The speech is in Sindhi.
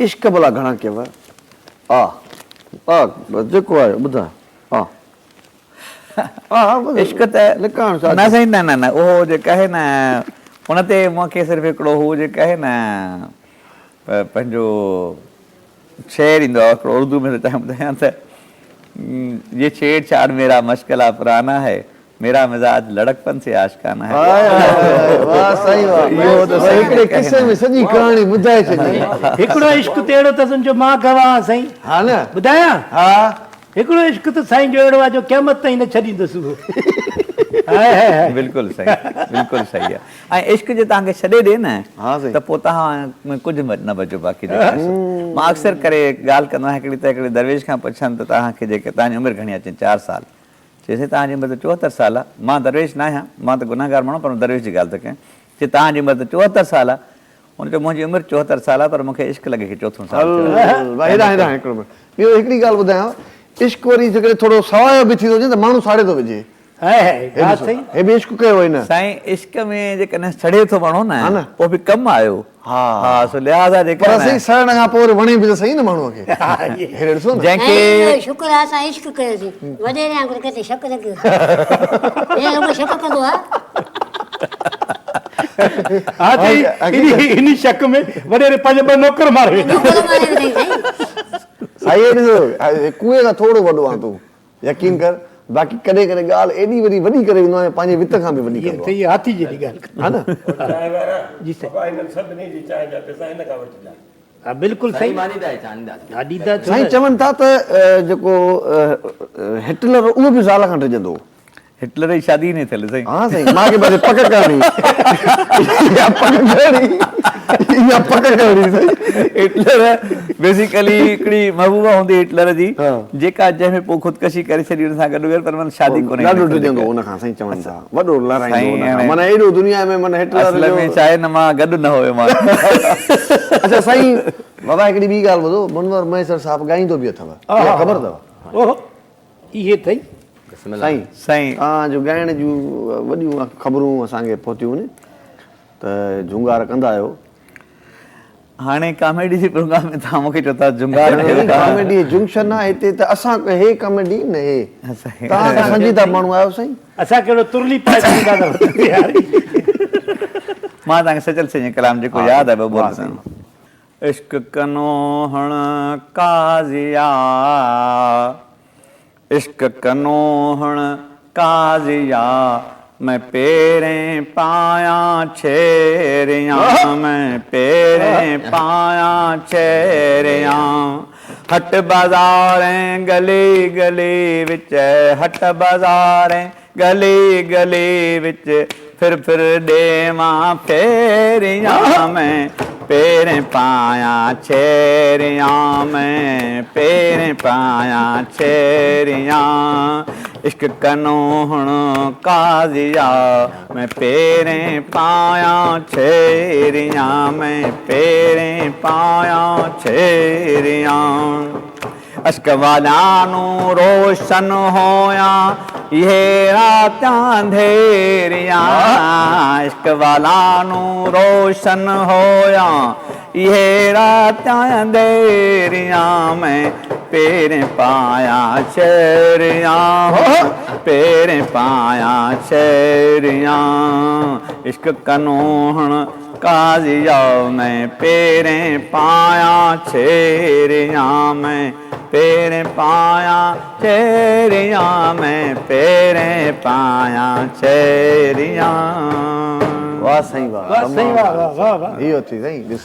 عشق ڀلا گهڻا ڪيو؟ آ آ بس جيڪو آهي ٻڌاء آ آ بس عشق ته لڪائڻ ڇا نه سائين نه نه نه اهو جيڪو آهي نه ان تي مون کي صرف هڪڙو هو جيڪو آهي نه پنهنجو شعر ايندو آهي هڪڙو اردو ۾ ٿو چاهيان ٻڌايان ته يي ڇيڙ ڇاڙ ميرا مشغله پرانا هي ميرا مزاج لڙڪپن سي عاشقانه هي. هاء هاء هاء واه سائين واه اهو ته سائين هڪڙي قصي ۾ سڄي ڪهاڻي ٻڌائي ڇڏي. هڪڙو عشق ته اهڙو اٿس ان جو مان گواهه آهيان سائين. ها نه. ٻڌايان؟ ها. هڪڙو عشق ته سائين جو اهڙو آهي جو قيامت تائين نه ڇڏيندس اهو. High high high. بلڪل صحيح بلڪل صحيح آهي ۽ عشق جي توهان کي ڇڏي ڏي نه ته پوء توهان ۾ ڪجهه نه بچيو باقي جيڪو آهي سو مان اڪثر ڪري ڳالهه ڪندو آهيان هڪڙي ته هڪڙي درويش کان پڇن ته توهان کي جيڪي توهان جي عمر گهڻي آهي چين چار سال چيس سائين توهان جي عمر ته 74 سال آ، مان درويش ناهيان، مان ته گنهگار ماڻهو پر درويش جي ڳالهه ٿو ڪيان، چي توهان جي عمر ته 74 سال آ، هن چيو منهنجي عمر 74 سال آ پر مون کي عشق لڳي کي چوٿون سال ٿيو آ. هل ڀائي هيڏانهن هيڏانهن هڪڙو منٽ ٻيو هڪڙي ڳالهه ٻڌايانو عشق وري جيڪڏهن ٿورو سوايو به ٿي ٿو وڃي ته ماڻهو ساڙي ٿو وجهي. هاء هاء هي ها ڏسو سائين. هي به عشق ڪيو هن. سائين عشق ۾ جيڪڏهن سڙي ٿو ماڻهو نه پوء به ڪم آيو ها ها سو لهٰذا جيڪر پر سائين سڙڻ کان پوء وري وڻي به ته سهي نه ماڻهوء کي. هيڏي ڏسو نه. جنهن کي. سائين شڪر آ اسان عشق ڪيوسين وڏيري وانگر ڪنهن تي شڪ نه ڪيو هي رڳو شڪ ڪندو آ. ها سائين انهي شڪ ۾ وڏيري پنهنجا ٻه نوڪر ماري وڌا. نوڪر ماري وڌائين سائين. سائين هي ڏسو ڪوئي کان ٿورو وڏو آن تون. يقين ڪر باقي ڪڏهن ڪڏهن ڳالهه ايڏي وري وڏي ڪري ويندو آهيان پنهنجي وت کان به وڏي ڪندو آهيان. هي هاٿي جيڏي ڳالهه ڪندو ها نه. چانهه وارا جي سائين. بابا هنن سڀني جي چانهه جا پئسا هن کان وٺجان. ها بلڪل سائين سائين. مان ڏيندا آهي چانهه ڏيندا. ها ڏيندا ڇو سائين نه. چون ٿا ته جيڪو هٽلر هو اهو به زال کان ڊڄندو هو. هٽلر جي شادي ئي نه ٿيل سائين. ها سائين مان کي بس پڪ ڪرڻي اها پڪ ڪرڻي اها پڪ ڪرڻي سائين. هٽلر بيسيڪلي هڪڙي محبوبه هوندي هٽلر جي جيڪا جنهن ۾ پوء خودڪشي ڪري ڇڏي ان سان گڏ گڏ پر معنيٰ شادي ڪونهي ڏاڍو ڊڄندو هو ان کان سائين چون ٿا وڏو لڙائيندو هو ان کان معنيٰ ايڏو دنيا ۾ معنيٰ هٽلر جو اصل ۾ ڇا آهي نه مان گڏ نه هيو مان. اڇا سائين بابا هڪڙي ٻي ڳالهه ٻڌو منور مهيسر صاحب ڳائيندو به اٿو اها خبر اٿو. اوهو اهي اٿئي. سائين سائين. توهان جو ڳائڻ جون وڏيون خبرون اسان کي پهتيون آهن ته جهونگار ڪندا آهيو. هاڻي ڪاميڊي جي پروگرام ۾ توهان مون کي چئو ٿا جهونگار ڪيو ٿا. ڪاميڊي جنڪشن آهي هتي ته اسان هي ڪاميڊي نه هي توهان ته سنجيده ماڻهو آهيو سائين. اسان ڪهڙو ترلي پائي ٿا يار. مان توهان کي سچل سائين جو ڪلام جيڪو ياد آهي ٻه ٻول ٻڌايان. عشق ڪنوهڻ قاضيا، عشق ڪنوهڻ قاضيا، مين پيرين پايان ڇيريان، مين پيرين پايان ڇيريان، هٽ بازارين گلي گلي وچ، هٽ بازارين گلي گلي وچ ڦر ڦر ڏيوان ڦيريان مين پيرين پايان ڇيريان مين پيرين پايان ڇيريان عشق ڪنوهڻ قاضيا مين پيرين پايان ڇيريان مين پيرين پايان ڇيريان. اشڪ واليان نون روشن هويان اهي راتيان انڌيريان عشق واليان نون روشن هويان اهي راتيان انڌيريان مين پيرين پايان ڇيريان پيرين پايان ڇيريان عشق ڪنوهڻ قاضيا مين پيرين پايان ڇيريان مين پيرين پايان ڇيريان مين پيرين پايان ڇيريان. واه سائين واه واه سائين واه واه واه واه. اهو ٿي سائين ڏس.